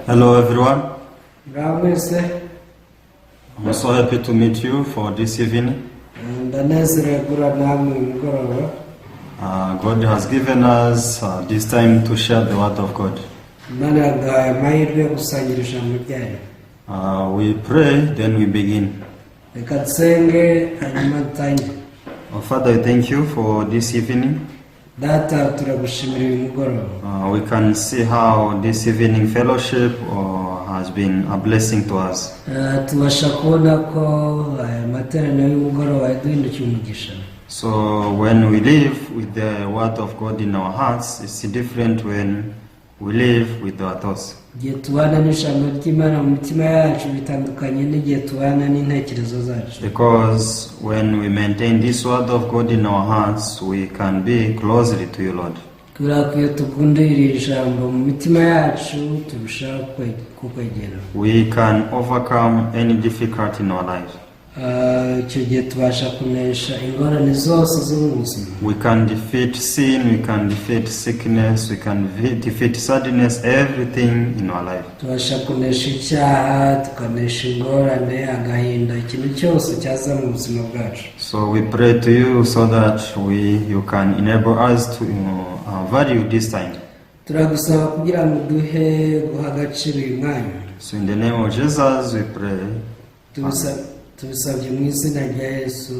Hello, everyone. Muraho mwese. I'm so happy to meet you for this evening. Ndanezerewe guhura namwe uyu mugoroba. God has given us this time to share the word of God. Imana yaduhaye amahirwe yo gusangira ijambo ryayo. We pray, then we begin. Reka dusenge hanyuma dutangire. Oh, Father, we thank you for this evening. Data, turagushimira uyu mugoroba. We can see how this evening fellowship has been a blessing to us. Tubasha kubona ko aya materaniro y'umugoroba yaduhindukiye umugisha. So when we live with the word of God in our hearts, it's different when we live with our thoughts. Igihe tubana n'ijambo ry'Imana mu mitima yacu bitandukanye n'igihe tubana n'intekerezo zacu. Because when we maintain this word of God in our hearts, we can be closely to you, Lord. Kubera ko iyo tugundiriye ijambo mu mitima yacu turushaho kukwegera. We can overcome any difficulty in our lives. Icyo gihe tubasha kunesha ingorane zose zo mu buzima. We can defeat sin, we can defeat sickness, we can defeat sadness, everything in our life. Tubasha kunesha icyaha, tukanesha ingorane, agahinda, ikintu cyose cyaza mu buzima bwacu. So we pray to you so that you can enable us to value this time. Turagusaba kugira ngo duhe guha agaciro uyu mwanya. So in the name of Jesus we pray. Tubisabye mu izina rya Yesu,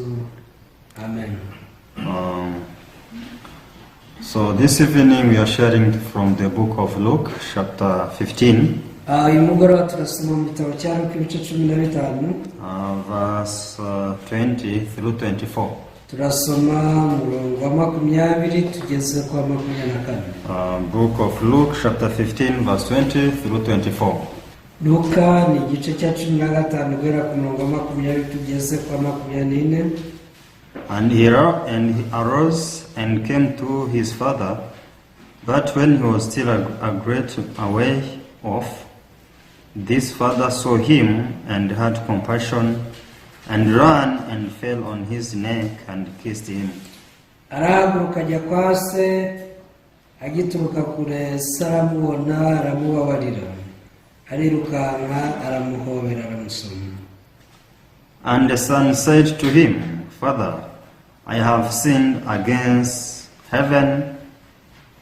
amen. So this evening we are sharing from the book of Luke, chapter 15, Uyu mugoroba turasoma mu gitabo cya Luka ibice 15, verse 20 through 24. Turasoma umurongo wa 20 tugeze kwa 24. Book of Luke, chapter 15, verse 20 through 24. Luka ni igice cya 15 guhera ku murongo wa 20 tugeze kwa 24. And he arose and came to his father. But when he was still a great way off, this father saw him and had compassion, and ran and fell on his neck and kissed him. Arahaguruka ajya kwa se. Agituruka kure, se aramubona aramubabarira, arirukanka aramuhobera aramusoma. And the son said to him, "Father, I have sinned against heaven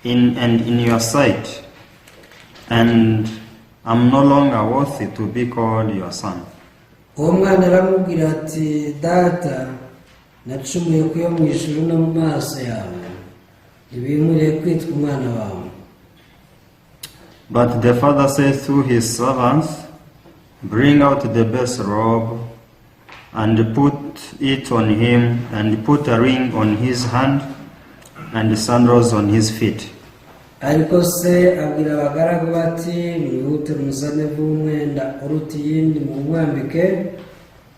and in your sight, and am no longer worthy to be called your son." Uwo mwana aramubwira ati: "Data, nacumuye ku yo mu ijuru no mu maso yawe, ntibinkwiriye kwitwa umwana wawe." But the father said to his servants, "Bring out the best robe and put it on him, and put a ring on his hand and sandals on his feet." Ariko se abwira abagaragu bati: "Mwihute muzane vuba umwenda uruta iyindi mumwambike,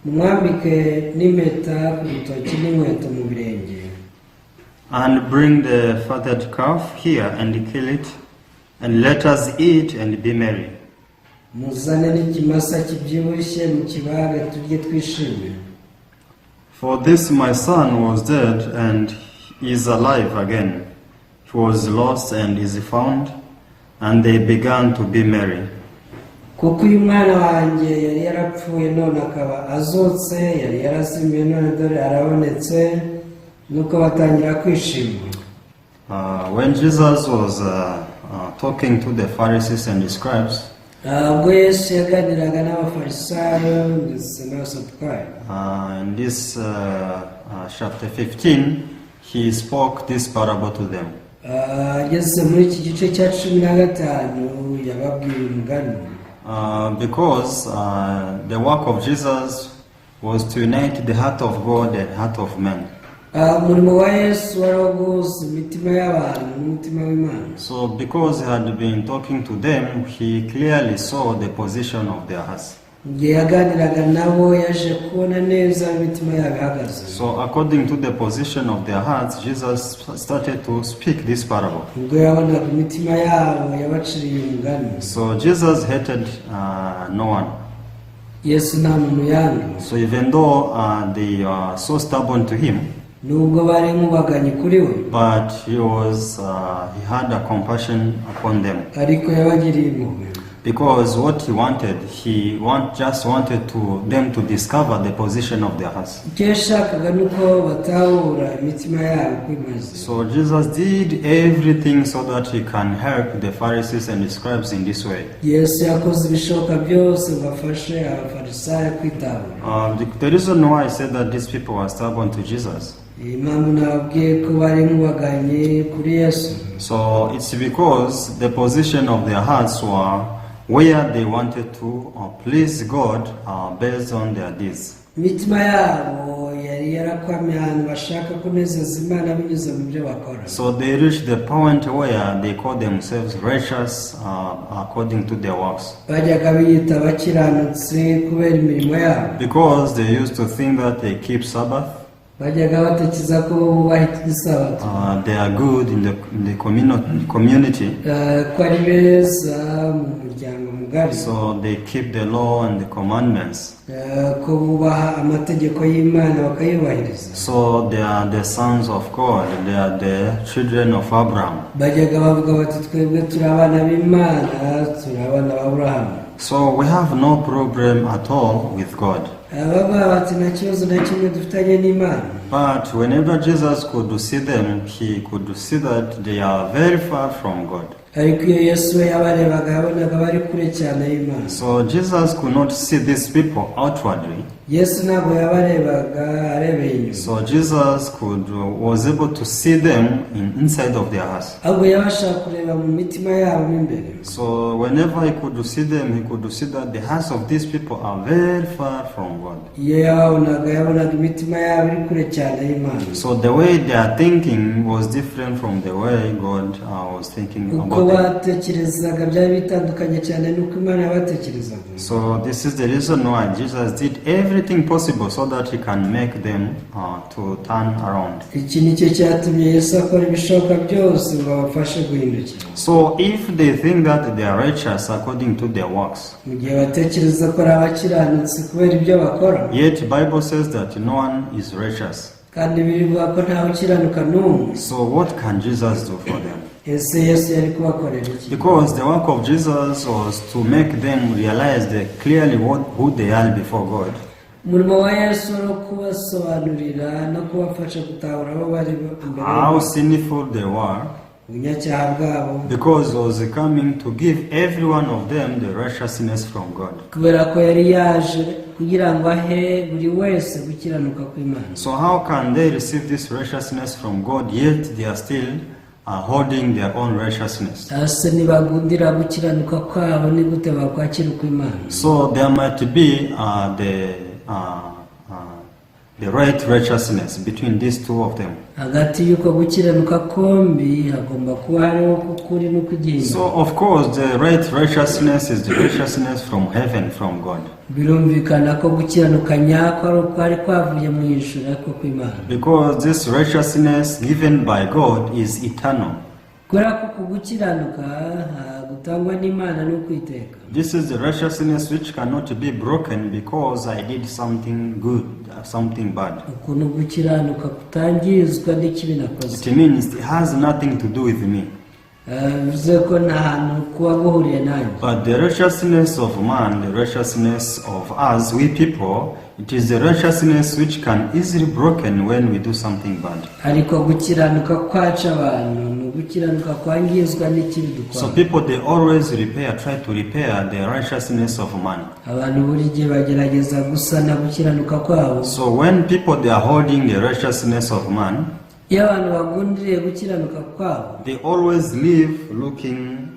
mumwambike n'impeta ku rutoki n'inkweto mu birenge." "And bring the fatted calf here and kill it, and let us eat and be merry." "Muzane n'ikimasa kibyibushye mukibage, turye twishime." "For this my son was dead and is alive again. He was lost and is found." And they began to be merry. "Kuko uyu mwana wanjye yari yarapfuye none akaba azutse, yari yarazimiye none dore arabonetse." Nuko batangira kwishima. When Jesus was talking to the Pharisees and the scribes, Ubwo Yesu yaganiraga n'Abafarisayo ndetse n'Abasadukayo, in this chapter 15, he spoke this parable to them. Ageze muri iki gice cya 15 yababwiye umugani. Because the work of Jesus was to unite the heart of God and heart of man. Umurimo wa Yesu wari uwo guhuza imitima y'abantu n'umutima w'Imana. So, because he had been talking to them, he clearly saw the position of their hearts. Igihe yaganiraga nabo yaje kubona neza aho imitima yabo ihagaze. So, according to the position of their hearts, Jesus started to speak this parable. Ubwo yabonaga imitima yabo yabaciriye umugani. So, Jesus hated no one. Yesu nta muntu yanga. So, even though they are so stubborn to him, Nubwo bari inkubaganyi kuri we, but he had a compassion upon them. ariko yabagiriye impuhwe. Because what he wanted, he just wanted to them to discover the position of their hearts. Icyo yashakaga ni uko batahura imitima yabo uko imeze. So Jesus did everything so that he can help the Pharisees and the scribes in this way. Yesu yakoze ibishoboka byose ngo afashe Abafarisayo kwitahura. The reason why I said that these people were stubborn to Jesus, Iyi mpamvu nababwiye ko bari inkubaganyi kuri Yesu, so it's because the position of their hearts were where they wanted to please God based on their deeds. Imitima yabo yari yarakwamye ahantu bashaka kunezeza Imana binyuze mu byo bakora. So they reached the point where they call themselves righteous according to their works. Bajyaga biyita abakiranutsi kubera imirimo yabo. Because they used to think that they keep Sabbath, Bajyaga batekereza ko bubaha Isabato, they are good in the community, ko ari beza mu muryango mugari, so they keep the law and the commandments. Ko bubaha amategeko y'Imana bakayubahiriza. So they are the sons of God, they are the children of Abraham. Bajyaga bavuga bati twebwe turi abana b'Imana, turi abana ba Aburahamu. So we have no problem at all with God. Bavuga bati nta kibazo na kimwe dufitanye n'Imana. But whenever Jesus could see them, he could see that they are very far from God. Ariko iyo Yesu we yabarebaga yabonaga bari kure cyane y'Imana. So Jesus could not see these people outwardly. Yesu ntabwo yabarebaga arebeye inyuma. So Jesus could was able to see them inside of their hearts. Ahubwo yabashaga kureba mu mitima yabo mo imbere. So whenever he could see them, he could see that the hearts of these people are very far from God. Iyo yababonaga yabonaga imitima yabo iri kure cyane y'Imana. So the way they are thinking was different from the way God was thinking Uko about them. batekerezaga byari bitandukanye cyane n'uko Imana yabatekerezaga. So this is the reason why Jesus did everything possible so that he can make them to turn around. Iki ni cyo cyatumye Yesu akora ibishoboka byose ngo abafashe guhindukira. So if they think that they are righteous according to their works, Mu gihe batekereza ko ari abakiranutsi kubera ibyo bakora, yet Bible says that no one is righteous. Kandi bivuga ko ntawe ukiranuka n'umwe, So what can Jesus do for them? Ese Yesu yari kubakorera iki? Because the work of Jesus was to make them realize that clearly who they are before God. Umurimo wa Yesu wari uwo kubasobanurira no kubafasha gutahura abo bari imbere How y'Imana, sinful they were, ubunyacyaha bwabo, because he was coming to give every one of them the righteousness from God. Kubera ko yari yaje kugira ngo ahe buri wese gukiranuka kw'Imana. So how can they receive this righteousness from God, yet they are still holding their own righteousness? Ese nibagundira gukiranuka kwabo ni gute bakwakira ukw'Imana? So there might be the right righteousness between these two of them. Hagati y'uko gukiranuka kombi hagomba kuba hariho ukuri n'ukw'igihimbano. So of course the right righteousness is the righteousness from heaven, from God. Birumvikana ko gukiranuka nyako ari ukwari kwavuye mu ijuru ariko kw'Imana. Because this righteousness given by God is eternal. Kubera ko uku gukiranuka gutangwa n'Imana ni ukw'iteka. This is the righteousness which cannot be broken because I did something good, something bad. Ukuntu gukiranuka kutangizwa n'ikibi nakoze. It means it has nothing to do with me. Bivuze ko nta hantu kuba guhuriye nanjye. But the righteousness of man, the righteousness of us, we people, it is the righteousness which can easily broken when we do something bad. Ariko gukiranuka kwacu abantu ni ugukiranuka kwangizwa n'ikibi So dukora. people, they always repair, try to repair the righteousness of man. Abantu buri gihe bagerageza gusana gukiranuka kwabo. So when people, they are holding the righteousness of man, Iyo abantu bagundiriye gukiranuka kwabo, they always live looking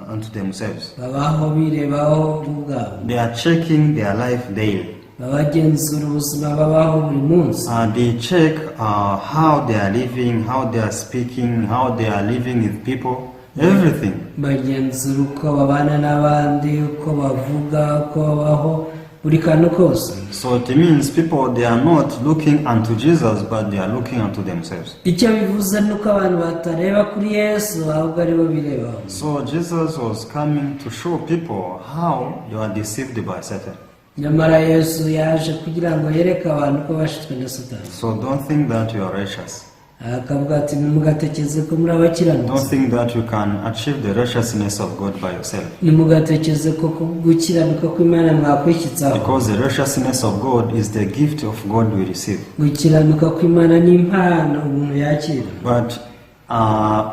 unto themselves. Babaho birebaho bo ubwabo. They are checking their life daily. Babagenzura ubuzima babaho buri munsi. They check how they are living, how they are speaking, how they are living with people, everything. Bagenzura uko babana n'abandi, uko bavuga, uko babaho, buri kantu kose. So it means people, they are not looking unto Jesus, but they are looking unto themselves. Icyo bivuze ni uko abantu batareba kuri Yesu ahubwo aribo birebaho. So Jesus was coming to show people how you are deceived by Satan. Nyamara Yesu yaje kugira ngo yereke abantu ko bashutswe na Satani. So don't think that you are righteous. Akavuga ati ntimugatekereze ko muri abakiranutsi. Don't think that you can achieve the righteousness of God by yourself. Ntimugatekereze ko gukiranuka kw'Imana mwakwishyitsaho. Because the righteousness of God is the gift of God we receive. Gukiranuka kw'Imana ni impano umuntu yakira. But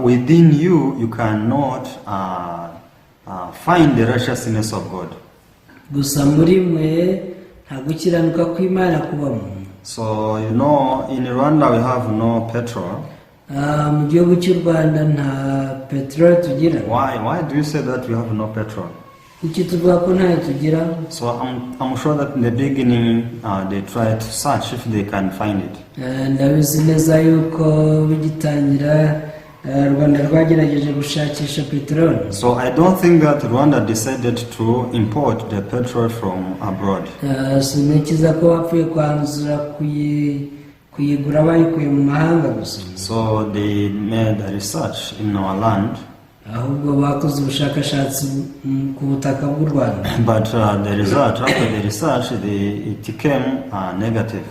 within you, you cannot find the righteousness of God. Gusa muri mwe nta gukiranuka kw'Imana kubamo. So, in Rwanda we have no petrol. Ah, mu gihugu cy'u Rwanda nta peteroli tugira. Why? Why do you say that we have no petrol? Kuki tuvuga ko ntayo tugira? So I'm sure that in the beginning they try to search if they can find it. Eh, ndabizi neza yuko bigitangira eh, u Rwanda rwagerageje gushakisha peteroli. So I don't think that Rwanda decided to import the petrol from abroad. Eh, sintekereza ko bapfuye kwanzura kuyigura bayikuye mu mahanga gusa. So they made a research in our land, ahubwo bakoze ubushakashatsi ku butaka bw'u Rwanda. But the result, after the research, it came negative.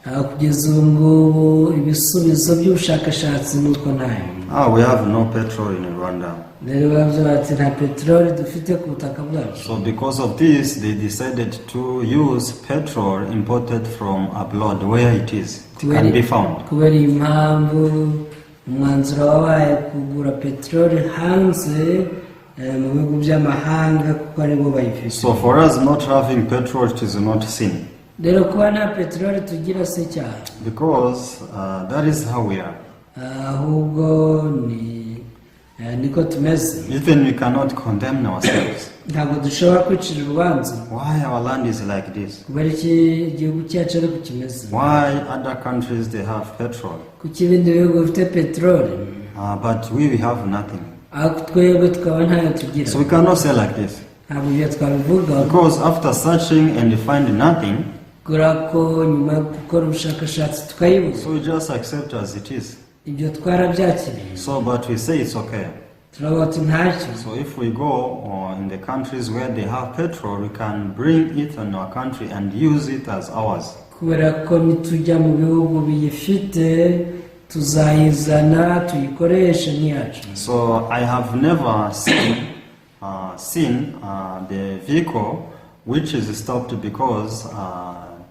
Ah, kugeza ubu ngubu ibisubizo by'ubushakashatsi ni uko ntayo. Ah, we have no petrol in Rwanda. Rero bavuze bati nta peteroli dufite ku butaka bwacu. So because of this, they decided to use petrol imported from abroad, where it is. It can be found. Kubera iyi mpamvu umwanzuro wabaye kugura peteroli hanze eh, mu bihugu by'amahanga kuko aribo bayifite. So for us, not having petrol, it is not sin. Rero kuba nta peteroli tugira si icyaha. Because that is how we are. Ahubwo ni eh, niko tumeze. Even we cannot condemn ourselves. Ntabwo dushobora kwicira urubanza. Why our land is like this? Kubera iki igihugu cyacu ariko kimeze? Why other countries, they have petrol, kuki ibindi bihugu bifite peteroli but we have nothing? Ariko twebwe tukaba ntayo tugira? So we cannot say like this. Ntabwo ibyo twabivuga. Because after searching and find nothing, kubera ko nyuma yo gukora ubushakashatsi tukayibura, so we just accept as it is. Ibyo twarabyakiriye. So, but we say it's okay. Turavuga ati ntacyo. So if we go in the countries where they have petrol, we can bring it in our country and use it as ours. Kubera ko nitujya mu bihugu biyifite tuzayizana tuyikoreshe nk'iyacu. So I have never seen the vehicle which is stopped because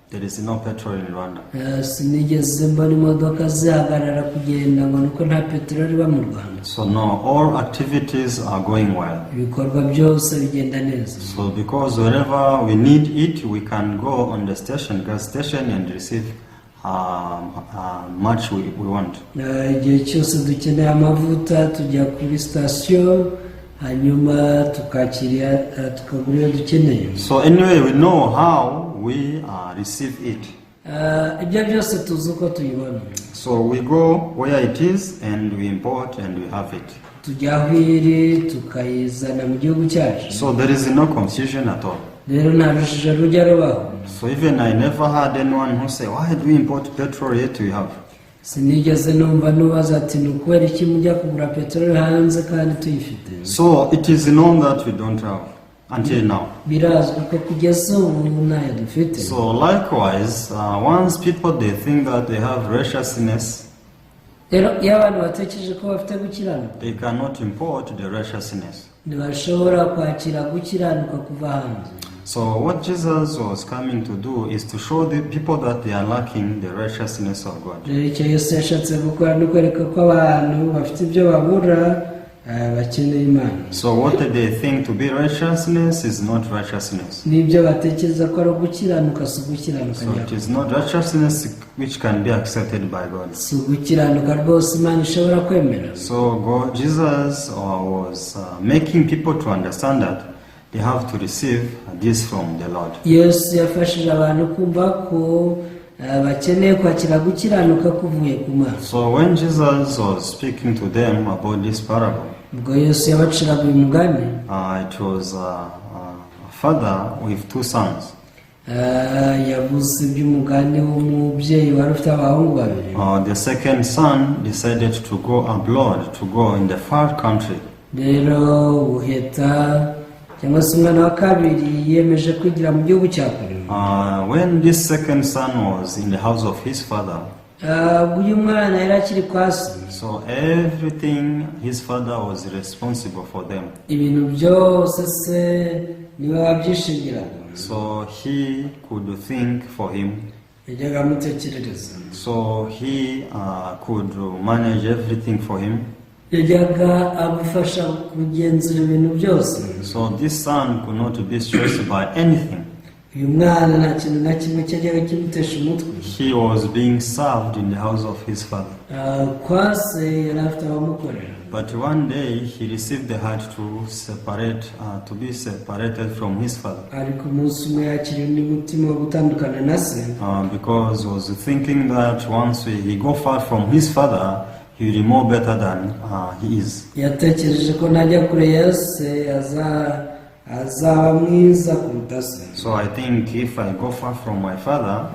there is no petrol in Rwanda. Eh, sinigeze mbona imodoka zihagarara kugenda ngo nuko nta peteroli iba mu Rwanda. So no, all activities are going well. Ibikorwa byose bigenda neza. So because wherever we need it, we can go on the station, gas station, and receive much we want. Eh, igihe cyose dukeneye amavuta tujya kuri sitasiyo hanyuma tukakira eh, tukagura iyo dukeneye. So anyway, we know how we receive it. Eh, ibyo byose tuzi uko tuyibona. So we go where it is and we import and we have it. Tujya aho iri tukayizana mu gihugu cyacu. So there is no confusion at all. Rero nta rujijo rujya rubaho. So even I never had anyone who say, "Why do we import petrol yet we have?" Sinigeze numva nubaza ati ni ukubera iki mujya kugura peteroli hanze kandi tuyifite? So it is known that we don't have until now. Birazwi ko kugeza ubu ntayo dufite. So likewise, once people, they think that they have righteousness, rero iyo abantu batekereje ko bafite gukiranuka, they cannot import the righteousness. Ntibashobora kwakira gukiranuka kuva hanze. So what Jesus was coming to do is to show the people that they are lacking the righteousness of God. Rero icyo Yesu yashatse gukora ni ukwereka ko abantu bafite ibyo babura eh, bakeneye Imana. So what they think to be righteousness is not righteousness. N'ibyo batekereza ko ari ugukiranuka si ugukiranuka So it nyako. is not righteousness which can be accepted by God. Si ugukiranuka rwose Imana ishobora kwemera. So God, Jesus was making people to understand that they have to receive this from the Lord. Yesu yafashije abantu kumva ko eh, bakeneye kwakira gukiranuka kuvuye ku Mana. So when Jesus was speaking to them about this parable, Ubwo Yesu yabaciraga uyu mugani, it was a father with two sons. Eh, yavuze iby'umugani w'umubyeyi wari ufite abahungu babiri. The second son decided to go abroad, to go in the far country. Rero ubuheta cyangwa se umwana wa kabiri yiyemeje kwigira mu gihugu cya kure. When this second son was in the house of his father, Ah, uyu mwana yari akiri kwa se, So everything his father was responsible for them. Ibintu byose se niwe wabyishingiraga. So he could think for him. Yajyaga amutekerereza. So he could manage everything for him. Yajyaga amufasha kugenzura ibintu byose. So this son could not be stressed by anything. Uyu mwana nta kintu na kimwe cyajyaga kimutesha umutwe. He was being served in the house of his father. Ah, kwa se yari afite abamukorera. But one day he received the heart to separate, to be separated from his father. Ariko umunsi umwe yakiriye undi mutima wo gutandukana na se. Because he was thinking that once he go far from his father, he will be more better than he is. Yatekereje ko najya kure ya se azaba mwiza kuruta se. So I think if I go far from my father,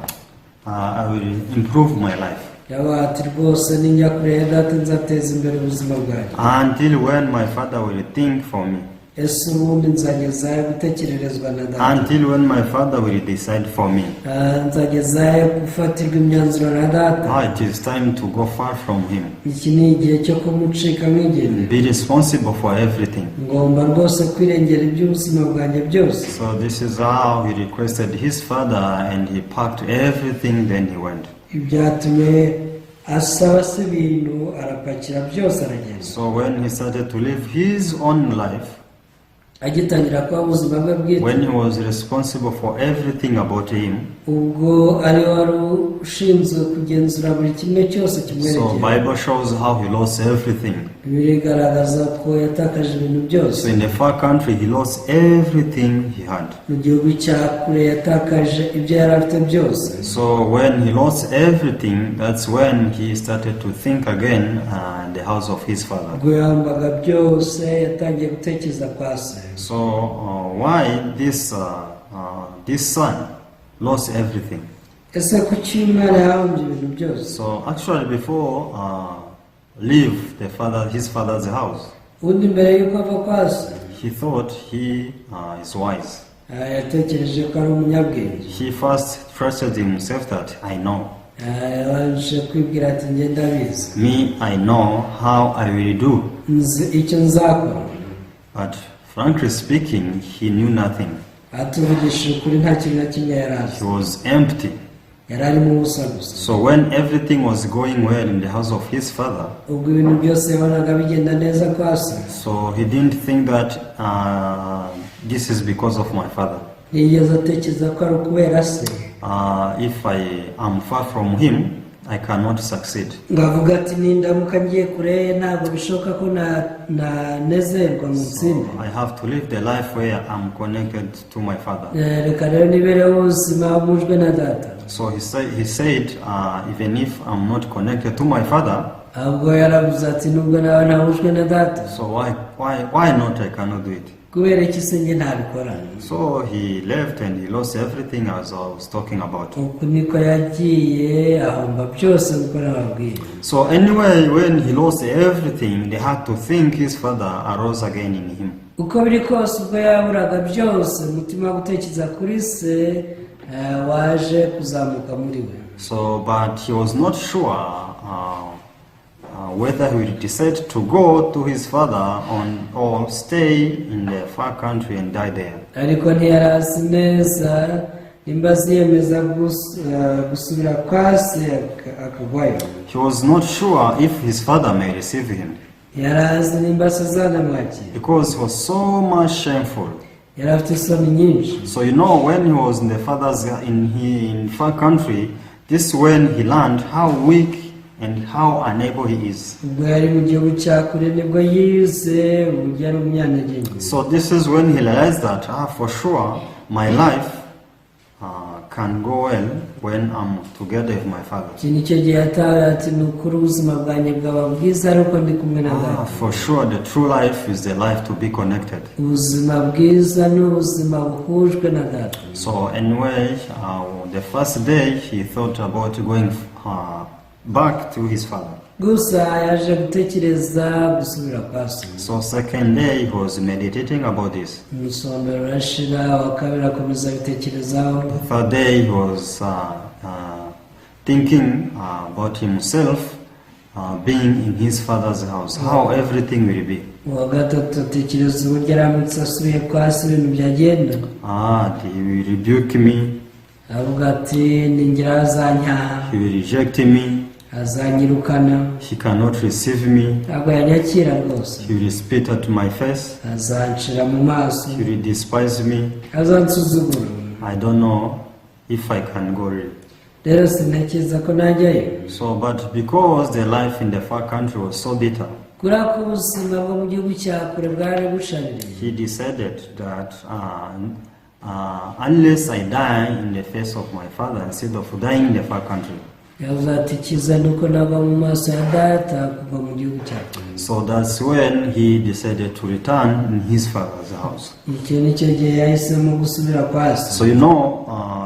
I will improve my life. Yabaye ati rwose ninjya kure ya data nzateza imbere ubuzima bwanjye. Until when my father will think for me. Ese ubundi nzagezayo gutekererezwa na data? Until when my father will decide for me. Ah, nzagezayo gufatirwa imyanzuro na data? Ah, it is time to go far from him. Iki ni igihe cyo kumucika nkigendera. Be responsible for everything. Ngomba rwose kwirengera iby'ubuzima bwanjye byose. So this is how he requested his father and he packed everything, then he went. Byatumye asaba se ibintu arapakira byose aragenda. So when he started to live his own life, Agitangira kuba ubuzima bwe bwite, when he was responsible for everything about him, ubwo ari wari ushinzwe kugenzura buri kimwe cyose so kimwerekeye, Bible shows how he lost everything. Bibiliya igaragaza ko yatakaje ibintu byose. So in the far country, he lost everything he had. Mu gihugu cya kure yatakaje ibyo yari afite byose. So when he lost everything, that's when he started to think again the house of his father. Ubwo yahombaga byose yatangiye gutekereza kwa se. So why this son lost everything? Ese kuki uyu mwana yahombye ibintu byose? So actually, before leave the father his father's house, Ubundi mbere y'uko ava kwa se, he thought he is wise. Ah, yatekereje ko ari umunyabwenge. He first trusted himself that I know. Ah, yabanje kwibwira ati njye ndabizi. Me, I know how I will do. Nzi icyo nzakora. But frankly speaking, he knew nothing. Atuvugishije ukuri nta kintu na kimwe yari azi. He was empty. Yari arimo ubusa gusa. So when everything was going well in the house of his father, Ubwo ibintu byose yabonaga bigenda neza kwa se, so he didn't think that this is because of my father. Ntiyigeze atekereza ko ari ukubera se. If I am far from him, I cannot succeed. Ngo avuga ati nindamuka ngiye kure ye ntabwo bishoboka ko nanezerwa mu nsinde. I have to live the life where I'm connected to my father. Eh, reka rero nibereho ubuzima bujwe na data. So he said, even if I'm not connected to my father, Ahubwo yaravuze ati nubwo nawe ntahujwe na data, so why not I cannot do it? Kubera iki se njye ntabikora? So he left and he lost everything, as I was talking about. Uku niko yagiye ahomba byose nk'uko nababwiye. So anyway, when he lost everything, they had to think his father arose again in him. Uko biri kose ubwo yaburaga byose umutima wo gutekereza kuri se eh, waje kuzamuka muri we. So, but he was not sure whether he will decide to go to his father or stay in the far country and die there. Ariko ntiyari azi neza nimba aziyemeza eh, gusubira kwa se akagwayo. He was not sure if his father may receive him Yari azi nimba se azanamwakira because he was so much shameful. Yari afite isoni nyinshi. So when he was in the father's in he in far country, this is when he learned how weak and how unable he is. Ubwo yari mu gihugu cya kure nibwo yize uburyo ari umunyantege nke. So this is when he realized that for sure my life can go well when I'm together with my father. Iki ni cyo gihe yatawe ati ni ukuri ubuzima bwanjye bwaba bwiza ariko ndi kumwe na data. For sure, the true life is the life to be connected. Ubuzima bwiza ni ubuzima buhujwe na data. So anyway, the first day he thought about going back to his father. Gusa yaje gutekereza gusubira kwa se. So second day he was meditating about this. Umunsi wa mbere urashira uwa kabiri akomeza abitekerezaho. The third day he was thinking about himself being in his father's house, how everything will be. Uwa gatatu atekereza uburyo aramutse asubiye kwa se ibintu byagenda. He will rebuke me, Avuga ati ningira azanyaha, he will reject me, azanyirukana, he cannot receive me, ntabwo yanyakira rwose, he will spit at my face, azancira mu maso, he will despise me. azansuzugura. I don't know if I can go really. Rero sintekereza ko najyayo. So, but because the life in the far country was so bitter, Kubera ko ubuzima bwo mu gihugu cya kure bwari bushaririye, he decided that unless I die in the face of my father instead of dying in the far country. Yavuze ati icyiza ni uko nava mu maso ya data kuva mu gihugu cya kure. So that's when he decided to return in his father's house. Icyo ni cyo gihe yahisemo gusubira kwa se. So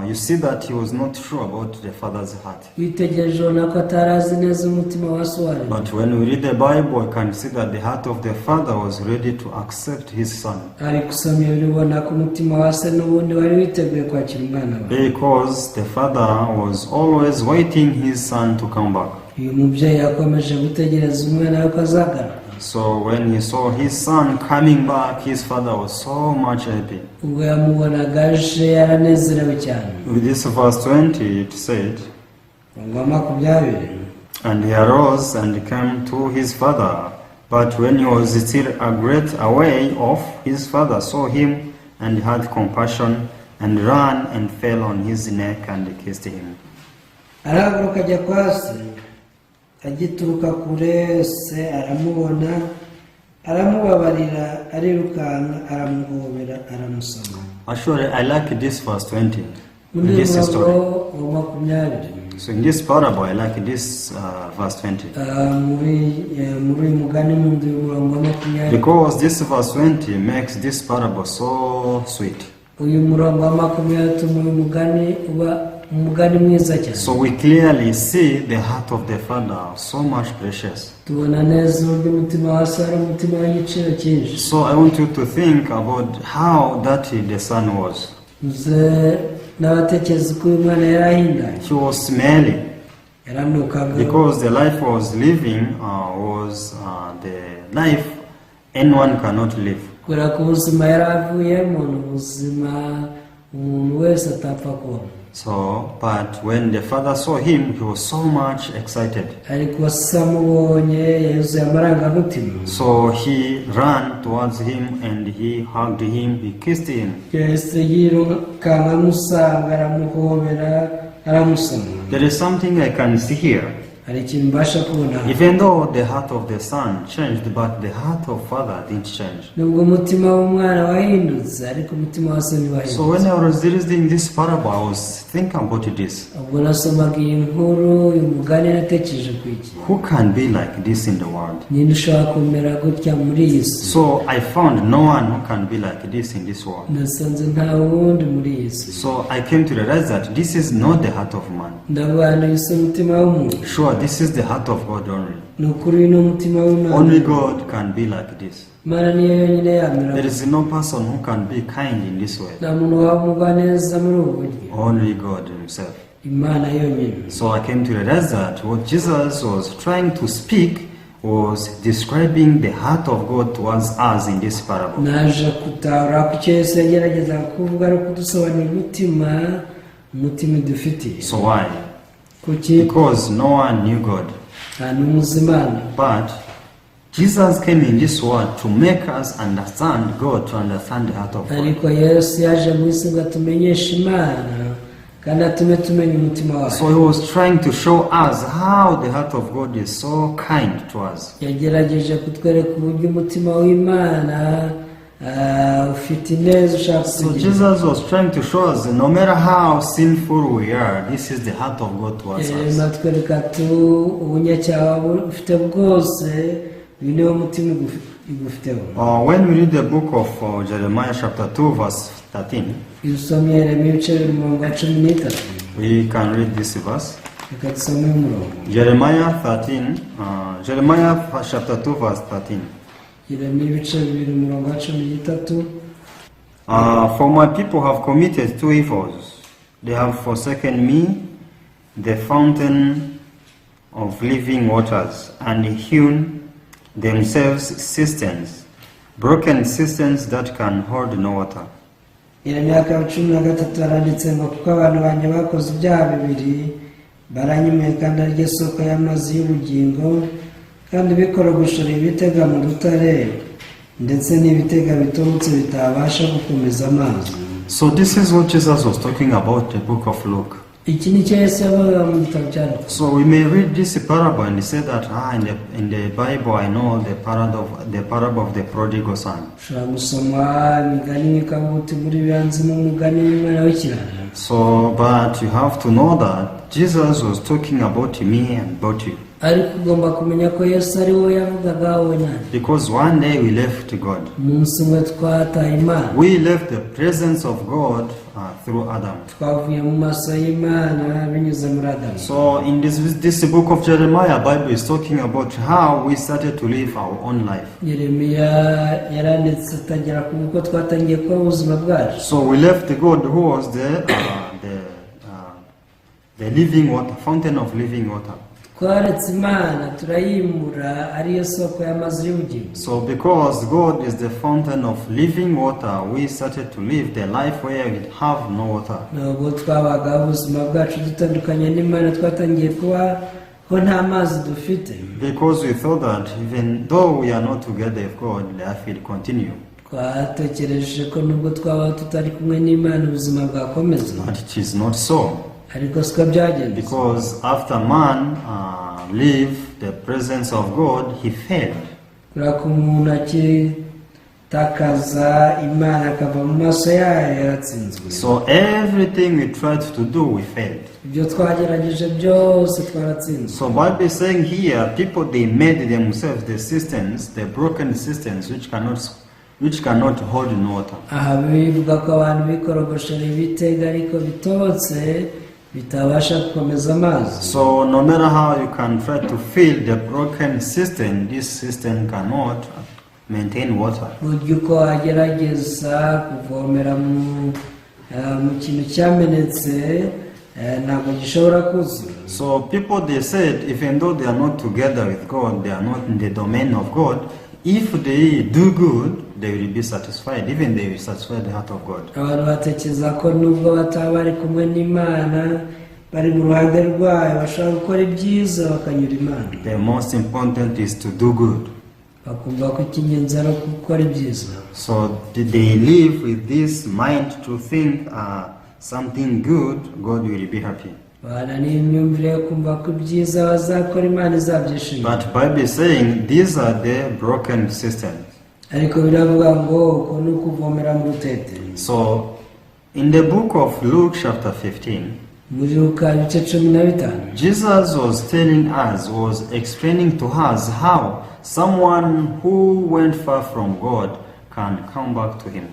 you see that he was not sure about the father's heart. Witegereje ubona ko atari azi neza umutima wa se uwo. But when we read the Bible, we can see that the heart of the father was ready to accept his son. Ariko usoma Bibiliya ubona ko umutima wa se n'ubundi wari witeguye kwakira umwana we. Because the father was always waiting his son to come back. Uyu mubyeyi yakomeje gutegereza umwana we ko azagaruka. So when he saw his son coming back, his father was so much happy. Ubwo yamubonaga aje yaranezerewe cyane. With this verse 20, it said, Umurongo wa 20. "And he arose and came to his father. But when he was still a great way off, his father saw him and had compassion, and ran and fell on his neck and kissed him." Arahaguruka ajya kwa se. Agituruka kure se aramubona aramubabarira arirukanka aramuhobera aramusoma. Actually, I like this verse 20 Muri in uyu this story. murongo wa 20. So in this parable, I like this verse 20. Ah, muri uyu mugani nkunda uyu murongo wa 20. Because this verse 20 makes this parable so sweet. Uyu murongo wa 20 utuma uyu mugani uba umugani mwiza cyane. So we clearly see the heart of the father so much precious. Tubona neza uburyo umutima wa se ari umutima w'igiciro cyinshi. So I want you to think about how dirty the son was. Uze n'abatekereza uko uyu mwana yari ahindanye. He was smelly Yaranukaga. Because the life he was living was the life anyone cannot live. Kubera ko ubuzima yari avuyemo ni ubuzima umuntu wese atapfa kubona. So, but when the father saw him, he was so much excited. Ariko se amubonye yuzuye amarangamutima. So he ran towards him and he hugged him, he kissed him. Yahise yirukanka amusanga aramuhobera aramusoma. There is something I can see here. Hari ikintu mbasha kubona hano. Even though the heart of the son changed, but the heart of father didn't change. Nubwo umutima w'umwana wahindutse ariko umutima wa se ntiwahindutse. So when I was reading this parable, I was thinking about this. Ubwo nasomaga iyi nkuru uyu mugani natekereje ku iki. Who can be like this in the world? Ninde ushobora kumera gutya muri iyi si? So I found no one who can be like this in this world. Nasanze nta wundi muri iyi si. So I came to realize that this is not the heart of man. Ndavuga ngo si umutima w'umuntu. Sure, this is the heart of God only. Ni ukuri uyu ni umutima w'Imana. Only God can be like this. Imana niyo yonyine yamera. There is no person who can be kind in this way. Nta muntu waba neza muri ubu buryo. Only God Himself. Imana yonyine. So I came to realize that what Jesus was trying to speak was describing the heart of God towards us in this parable. Naje gutahura ko icyo Yesu yageragezaga kuvuga ari ukudusobanurira umutima idufitiye. So why? Kuki? Because no one knew God. Nta n'umwe uzi Imana. But Jesus came in this world to make us understand God, to understand the heart of God. Ariko Yesu yaje mu isi ngo atumenyeshe Imana kandi atume tumenya umutima wayo. So he was trying to show us how the heart of God is so kind to us. Yagerageje kutwereka uburyo umutima w'Imana ufite ineza ushaka So kutugira. Jesus was trying to show us no matter how sinful we are, this is the heart of God towards us. Atwereka tu ubunyacyaha ufite bwose uyu niwo mutima igufiteho. When we read the book of Jeremiah chapter 2 verse 13, Iyo usomye Yeremiya ibice bibiri umurongo wa 13, we can read this verse. Reka dusome uyu murongo. Jeremiah 13, Jeremiah chapter 2 verse 13. Yeremiya ibice bibiri umurongo wa 13. "For my people have committed two evils. They have forsaken me, the fountain of living waters, and hewn themselves cisterns, broken cisterns that can hold no water. Yeremiya akaba 13 haranditse ngo kuko abantu banjye bakoze ibyaha bibiri baranyimuye kandi ariryo soko y'amazi y'ubugingo kandi bikorogoshoreye ibitega mu rutare ndetse n'ibitega bitobotse bitabasha gukomeza amazi. So this is what Jesus was talking about, the book of Luke. Iki ni cyo Yesu yavugaga mu gitabo cya Luka. So we may read this parable and say that in the Bible I know the parable of the prodigal son. Ushobora gusoma imigani ukavuga uti muri biranzimo umugani w'umwana w'ikirara. So, but you have to know that Jesus was talking about me and about you. Ariko ugomba kumenya ko Yesu ari wowe yavugaga wowe nanjye. Because one day we left God. Umunsi umwe twataye Imana. We left the presence of God through Adam. Twavuye mu maso y'Imana binyuze muri Adamu. So in this book of Jeremiah, Bible is talking about how we started to live our own life. Yeremiya yaranditse atangira kuvuga uko twatangiye kuba ubuzima bwacu. So we left God, who was the living water, fountain of living water. Twaretse Imana turayimura ariyo soko y'amazi y'ubugingo. So because God is the fountain of living water, we started to live the life where we have no water. Nubwo twabagaho ubuzima bwacu dutandukanye n'Imana twatangiye kuba ko nta mazi dufite. Because we thought that even though we are not together with God, life will continue. Twatekereje ko nubwo twaba tutari kumwe n'Imana ubuzima bwakomeza. But it is not so. Ariko siko byagenze. Because after man leave the presence of God, he failed. Kubera ko umuntu akitakaza Imana akava mu maso yayo yaratsinzwe. So everything we tried to do, we failed. Ibyo twagerageje byose twaratsinzwe. So Bible is saying here, people, they made themselves the cisterns, the broken cisterns which cannot hold no water. Aha bivuga ko abantu bikorogoshera ibitega ariko bitobotse bitabasha gukomeza amazi. So no matter how you can try to fill the broken cistern, this cistern cannot maintain water. Burya uko wagerageza kuvomera mu kintu cyamenetse ntabwo gishobora kuzura. So people, they said, even though they are not together with God, they are not in the domain of God, if they do good, they will be satisfied. Even they will satisfy the heart of God. Abantu batekereza ko nubwo bataba bari kumwe n'Imana bari mu ruhande rwayo bashobora gukora ibyiza bakanyura Imana. The most important is to do good. Bakumva ko icy'ingenzi ari gukora ibyiza. So they live with this mind to think something good, God will be happy. Bana n'imyumvire yo kumva ko ibyiza bazakora Imana izabyishimira. But Bible is saying these are the broken cisterns. Ariko biravuga ngo uko ni ukuvomera mu rutete. So in the book of Luke chapter 15, Muri Luka ibice 15, Jesus was telling us, was explaining to us how someone who went far from God can come back to Him.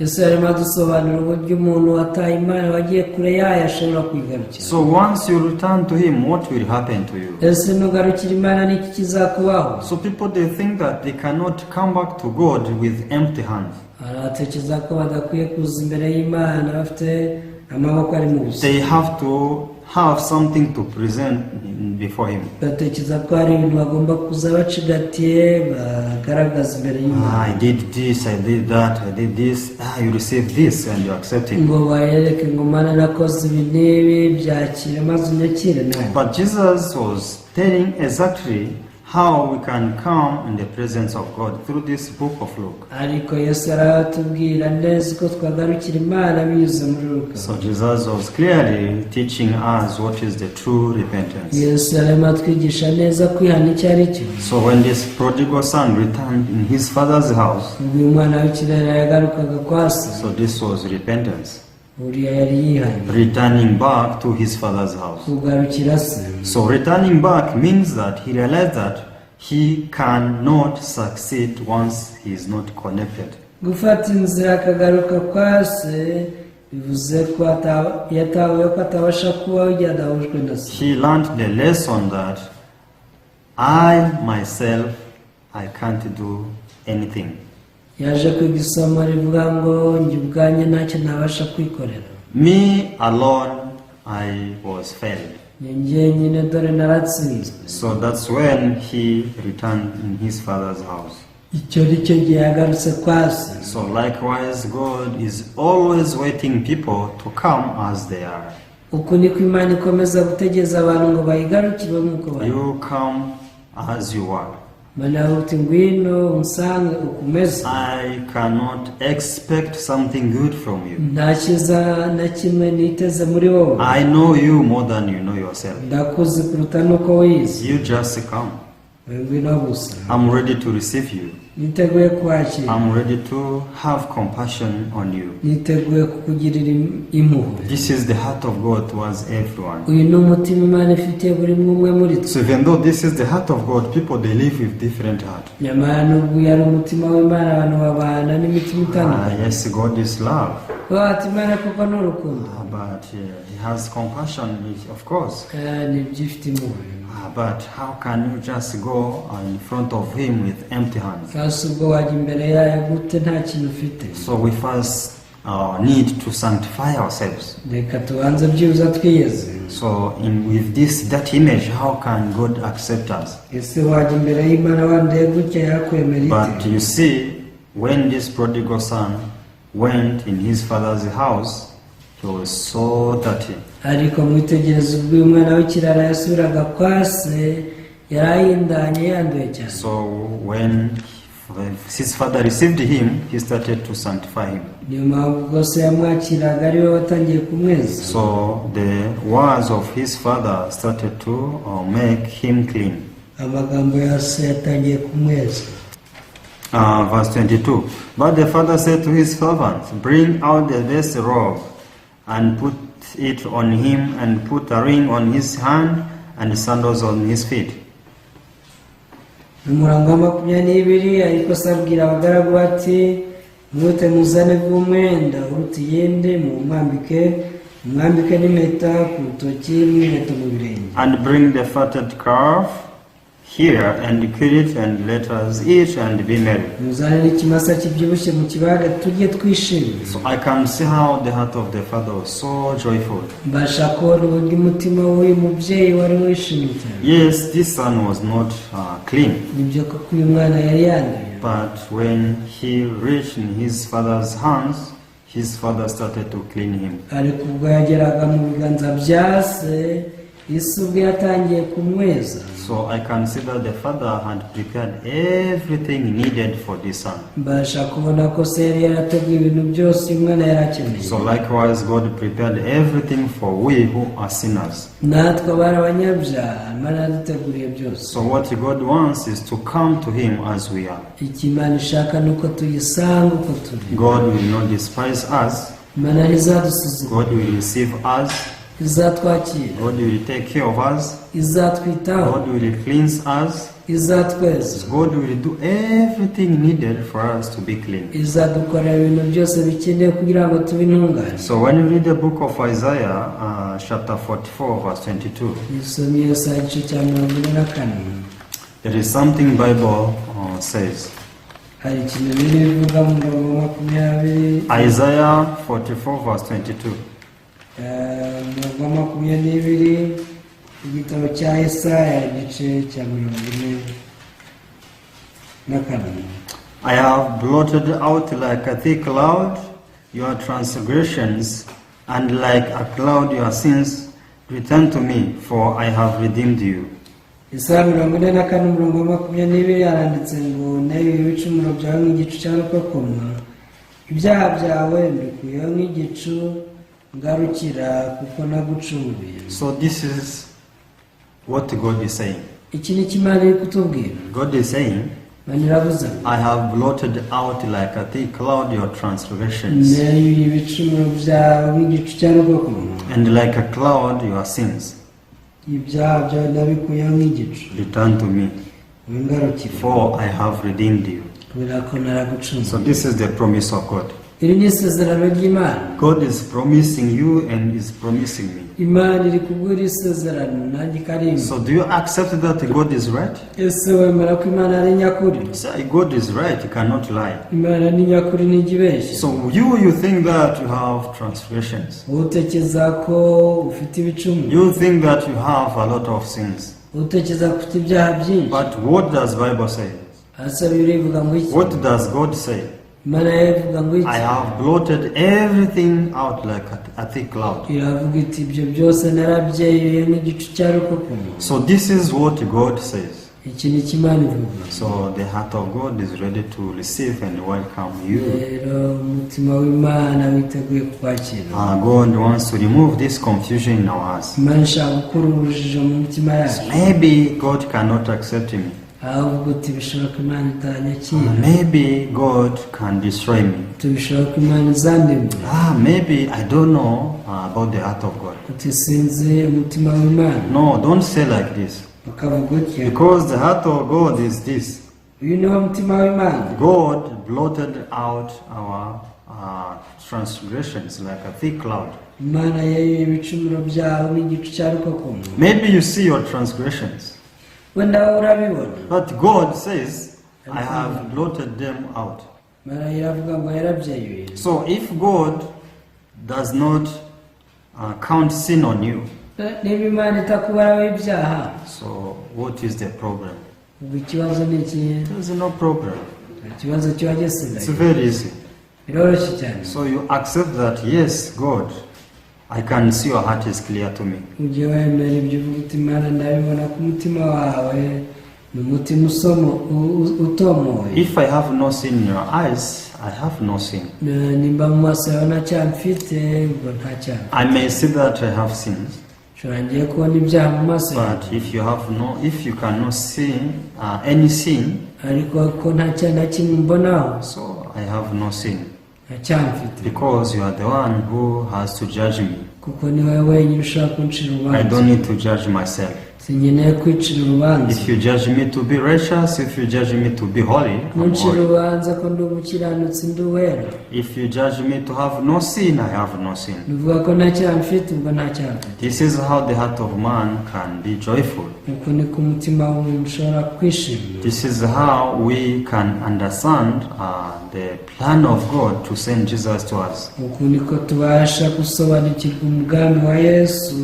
Yesu yarimo adusobanurira uburyo umuntu wataye Imana wagiye kure yayo ashobora kwigarukira. So once you return to Him, what will happen to you? Ese nugarukira Imana niki kizakubaho? So people, they think that they cannot come back to God with empty hands. Abantu batekereza ko badakwiye kuza imbere y'Imana bafite amaboko ari mu busa. They have to have something to present before Him. Batekereza ko hari ibintu bagomba kuza bacigatiye bagaragaza imbere y'Imana. "Ah, I did this, I did that, I did this." Ah, you receive this and you accept it. Ngo bayereke ngo Mana nakoze ibi n'ibi byakire maze unyakire nawe. But Jesus was telling exactly how we can come in the presence of God through this book of Luke. Ariko Yesu aratubwira neza uko twagarukira Imana binyuze muri Luka. So Jesus was clearly teaching us what is the true repentance. Yesu yarimo atwigisha neza kwihana icyo ari cyo. So when this prodigal son returned in his father's house, Ubwo uyu mwana w'ikirara yagarukaga kwa se, so this was repentance, uriya yari yihanye. Returning back to his father's house. Kugarukira se. So returning back means that he realized that he cannot succeed once he is not connected. Gufata inzira akagaruka kwa se bivuze ko yatahuye ko atabasha kubaho igihe adahujwe na se. He learned the lesson that I myself, I can't do anything. Yaje kwiga isomo rivuga ngo njye ubwanjye ntacyo ntabasha kwikorera. Me alone, I was failed. Ni njyenyine dore naratsinzwe. So that's when he returned in his father's house. Icyo ni cyo gihe yagarutse kwa se. So likewise, God is always waiting people to come as they are. Uku niko Imana ikomeza gutegereza abantu ngo bayigarukire nk'uko bari. You come as you are. Imana yavuga uti ngwino unsange uko umeze. I cannot expect something good from you. Nta cyiza na kimwe niteze muri wowe. I know you more than you know yourself. Ndakuzi kuruta n'uko wiyizi. You just come. Ngwino gusa. I'm ready to receive you. Niteguye kwakira. I'm ready to have compassion on you. Niteguye kukugirira impuhwe. This is the heart of God towards everyone. Uyu ni umutima Imana ifitiye buri umwe muri twe. So even though this is the heart of God, people, they live with different heart. Nyamara nubwo uyu ari umutima w'Imana, abantu babana n'imitima itandukanye. Yes, God is love, Bati Imana kuko ni urukundo. But He has compassion, of course. Nibyo ifite impuhwe. But how can you just go in front of Him with empty hands? Kasi ubwo wajya imbere yayo gute nta kintu ufite? So we first need to sanctify ourselves. Reka tubanze byibuze twiyeze. So with this that image, how can God accept us? Ese wajya imbere y'Imana wanduye gutya yakwemera But ite? you see, when this prodigal son went in his father's house, he was so dirty. Ariko mwitegereze ubwo uyu mwana w'ikirara yasubiraga kwa se yari ahindanye yanduye cyane. So when his father received him, he started to sanctify him. Niyo mpamvu ubwo se yamwakiraga ari we watangiye kumweza. So the words of his father started to make him clean. Amagambo ya se yatangiye kumweza. Verse 22. But the father said to his servants, "Bring out the best robe and put it on him, and put a ring on his hand and sandals on his feet." Mu murongo wa 22, ariko se abwira abagaragu bati mwihute muzane bw'umwenda uruta iyindi mumwambike mumwambike n'impeta ku rutoki n'inkweto mu birenge. "And bring the fatted calf here and kill it, and let us eat and be merry." Muzane n'ikimasa kibyibushye mukibage turye twishime. So I can see how the heart of the father was so joyful. Mbasha kubona uburyo umutima w'uyu mubyeyi wari wishimye cyane. Yes, this son was not clean. Nibyo koko uyu mwana yari yanduye. But when he reached in his father's hands, his father started to clean him. Ariko ubwo yageraga mu biganza bya se isi ubwo yatangiye kumweza. So I can see that the father had prepared everything needed for this son. Mbasha kubona ko se yari yarateguye ibintu byose uyu mwana yari akeneye. So likewise, God prepared everything for we who are sinners. Natwe abari abanyabyaha Imana yaduteguriye byose. So what God wants is to come to Him as we are. Icyo Imana ishaka ni uko tuyisanga uko turi. God will not despise us. Imana ntizadusuzugura. God will receive us. Izatwakira. God will take care of us. Izatwitaho. God will cleanse us. Izatweza. God will do everything needed for us to be clean. Izadukorera ibintu byose bikenewe kugira ngo tube intungane. So when you read the book of Isaiah, chapter 44, verse 22, Isomye Yesaya igice cya 44, there is something Bible says. Hari ikintu Bibiliya ivuga mu murongo wa 20. Isaiah 44, verse 22. Umurongo wa 22 igitabo cya Yesaya igice cya 44. "I have blotted out like a thick cloud your transgressions, and like a cloud your sins. Return to me, for I have redeemed you." Yesaya 44 umurongo wa 22 haranditse ngo neyuye ibicumuro byawe nk'igicu cya rukokoma ibyaha byawe mbikuyeho nk'igicu ngarukira kuko nagucunguye. So this is what God is saying. Iki ni cyo Imana iri kutubwira. God is saying, Imana iravuze ngo "I have blotted out like a thick cloud your transgressions, neyuye ibicumuro byawe nk'igicu cya rukokoma and like a cloud your sins. Ibyaha byawe nabikuyeho nk'igicu. Return to me, wingarukire for I have redeemed you." kubera ko naragucunguye. So this is the promise of God. Iri ni isezerano ry'Imana. God is promising you and is promising me. Imana iri kuguha isezerano nanjye ikarimba. So do you accept that God is right? Ese wemera ko Imana ari nyakuri? Say God is right, he cannot lie. Imana ni nyakuri, ntijya ibeshya. So you think that you have transgressions. Utekereza ko ufite ibicumuro. You think that you have a lot of sins. Utekereza ko ufite ibyaha byinshi. But what does Bible say? Ese Bibiliya ivuga ngo iki? What does God say? Imana yo ivuga ngo iki? I have blotted everything out like a thick cloud. Iravuga iti ibyo byose narabyeyuye nk'igicu cya rukokoma. So this is what God says. Iki ni cyo Imana ivuga. So the heart of God is ready to receive and welcome you. Rero umutima w'Imana witeguye kukwakira. God wants to remove this confusion in our hearts. Imana ishaka gukura urujijo mu mitima yacu. Maybe God cannot accept me. Aho uvuga uti bishoboka Imana itanyakira. Maybe God can destroy me. Uti bishoboka Imana izandimbura. Maybe I don't know about the heart of God. Uti sinzi umutima w'Imana. No, don't say like this. Ukavuga utyo. Because the heart of God is this. Uyu niwo mutima w'Imana. God blotted out our transgressions like a thick cloud. Imana yeyuye ibicumuro byawe nk'igicu cya rukokoma. Maybe you see your transgressions, Wenda wowe urabibona. But God says, "I have blotted them out." Imana iravuga ngo yarabyeyuye. So if God does not count sin on you, Niba Imana itakubaraho ibyaha, so what is the problem? Ubwo ikibazo ni ikihe? There is no problem. Nta kibazo kiba gisigaye. It's very easy. Biroroshye cyane. So you accept that, yes, God, I can see your heart is clear to me. Ujye wemera ibyo uvuga uti Imana ndabibona ko umutima wawe ni umutima usomo utomoye. If I have no sin in your eyes, I have no sin. Nimba mu maso yawe nta cyaha mfite, ubwo nta cyaha. I may see that I have sins, nshobora ngiye kubona ibyaha mu maso yawe, but if you cannot see any sin, ariko ko nta cyaha na kimwe mbonaho, so I have no sin nta cyaha mfite, because you are the one who has to judge me. Kuko ni wowe wenyine ushaka kuncira I urubanza. don't need to judge myself. Sinkeneye kwicira urubanza. If you judge me to be righteous, if you judge me to be holy, I'm Nuncira holy. urubanza ko ndi umukiranutsi, ndi uwera. If you judge me to have no sin, I have no sin. Nuvuga ko nta cyaha mfite, ubwo nta cyaha mfite. This is how the heart of man can be joyful. Uku niko umutima w'umuntu ushobora kwishima. This is how we can understand the plan of God to send Jesus to us. Uku niko tubasha gusobanukirwa umugambi wa Yesu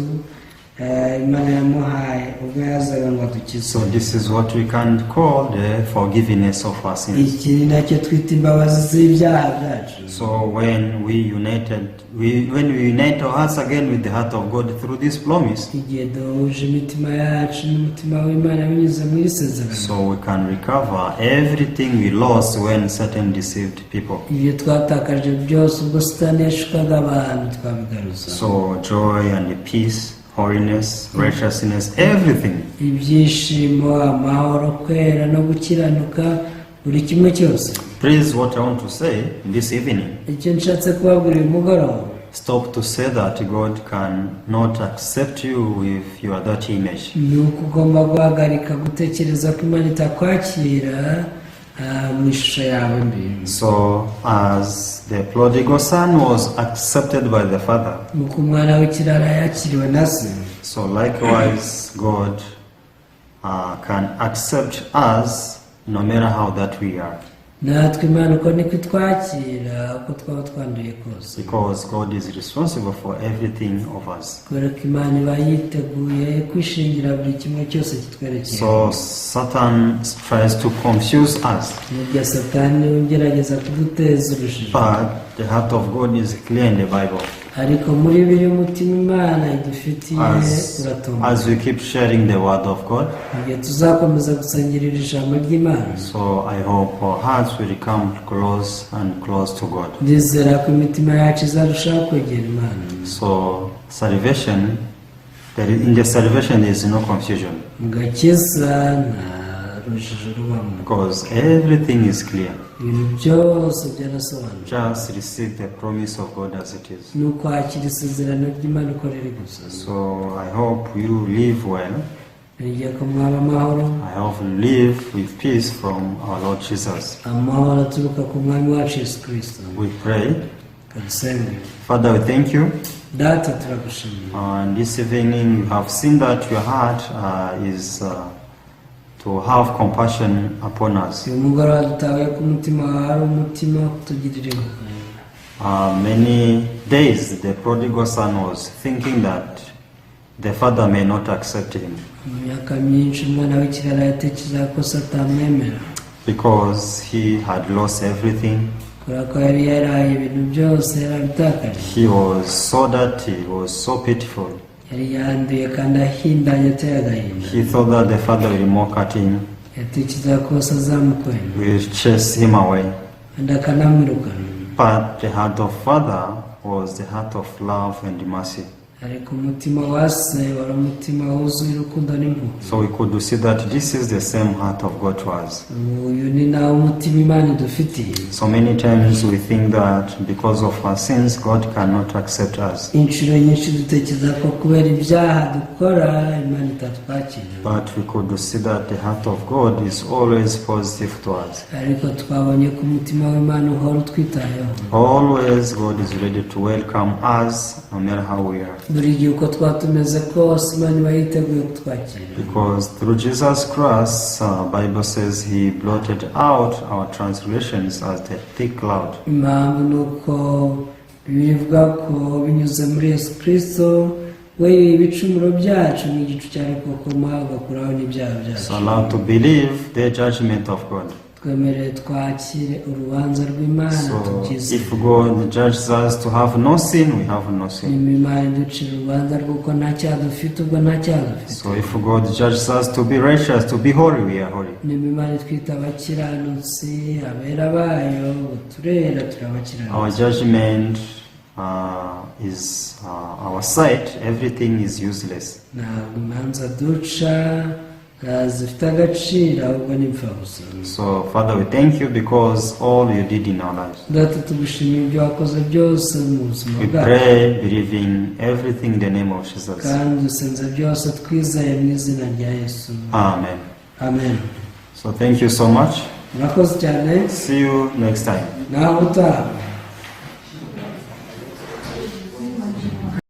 Imana yamuhaye ubwo yazaga ngo adukize. So this is what we can call the forgiveness of our sins. Iki ni nacyo twita imbabazi z'ibyaha byacu. So when we unite our hearts again with the heart of God through this promise, Igihe duhuje imitima yacu n'umutima w'Imana binyuze muri iri sezerano, so we can recover everything we lost when Satan deceived people. Ibyo twatakaje byose ubwo Satani yashukaga abantu twabigaruza. So joy and peace, holiness, righteousness, everything. Ibyishimo, amahoro, kwera no gukiranuka, buri kimwe cyose. Please, what I want to say this evening, Icyo nshatse kubabwira uyu mugoroba, stop to say that God cannot accept you with your dirty image. Ni uko ugomba guhagarika gutekereza ko Imana itakwakira mu ishusho yawe mbi. So, as the prodigal son was accepted by the father, Nuko umwana w'ikirara yakiriwe na se, so likewise God can accept us no matter how that we are. Natwe Imana uko niko itwakira uko twaba twanduye kose. Because God is responsible for everything of us. Kubera ko Imana iba yiteguye kwishingira buri kimwe cyose kitwerekeye. So Satan tries to confuse us, Nubwo Satani ugerageza kuduteza urujijo, but the heart of God is clear in the Bible. Ariko muri Bibiliya umutima Imana idufitiye uratomboye. As we keep sharing the word of God, Mu gihe tuzakomeza gusangirira ijambo ry'Imana, so I hope our hearts will come close and close to God. Ndizera ko imitima yacu izarushaho kwegera Imana. So salvation, in the salvation there is no confusion Mu gakiza nta rujijo rubamo. Because everything is clear. Ibintu byose byarasobanutse. Just receive the promise of God as it is. Ni ukwakira isezerano ry'Imana uko riri gusa. So I hope you live well. Niringiye ko mwaba amahoro. I hope you live with peace from our Lord Jesus. Amahoro aturuka ku mwami wacu Yesu Kirisito. We pray. Kadusenge. Father, we thank you. Data, turagushimiye. And this evening you have seen that your heart is to have compassion upon us. Uyu mugoroba dutahuye ko umutima wawe ari umutima wo kutugirira impuhwe. Many days the prodigal son was thinking that the father may not accept him Mu myaka myinshi umwana w'ikirara yatekerezaga ko se atamwemera because he had lost everything. Kubera ko yari yaraye ibintu byose yarabitakaje. He was so dirty, he was so pitiful. Yari yanduye kandi ahindanye ateye agahinda. He thought that the father will mock at him, Yatekerezaga ko se azamukwena will chase him away. kandi akanamwirukana. But the heart of father was the heart of love and mercy. Ariko umutima wa se wari umutima wuzuye urukundo n'impuhwe. So we could see that this is the same heart of God to us. Uyu ni nawo umutima Imana idufitiye. So many times we think that because of our sins, God cannot accept us. Inshuro nyinshi dutekereza ko kubera ibyaha dukora Imana itatwakira. But we could see that the heart of God is always positive to us. Ariko twabonye ko umutima w'Imana uhora utwitayeho. Always God is ready to welcome us no matter how we are. Buri gihe uko twaba tumeze kose Imana iba yiteguye kutwakira. Because through Jesus Christ, Bible says he blotted out our transgressions as the thick cloud. Impamvu ni uko bivuga ko binyuze muri Yesu Kirisito we ibicumuro byacu nk'igicu cya rukokoma ugakuraho n'ibyaha byacu. So allow to believe the judgment of God. Twemerere twakire urubanza rw'Imana So tubyizere. If God judges us to have no sin, we have no sin. Niba Imana iducira urubanza rw'uko nta cyaha dufite, ubwo nta cyaha dufite. So if God judges us to be righteous, to be holy, we are holy. Niba Imana itwita abakiranutsi abera bayo, turera turi Our abakiranutsi. judgment is our sight, everything is useless. Ntabwo imanza duca zifite agaciro ahubwo ni imfabusa. So, Father, we thank you because all you did in our lives. Data, tugushimira ibyo wakoze byose mu buzima We bwacu. Pray, believing everything in the name of Jesus. Kandi dusenze byose twizeye mu izina rya Yesu. Amen. Amen. So, thank you so much. Murakoze cyane. See you next time. Naho utaha.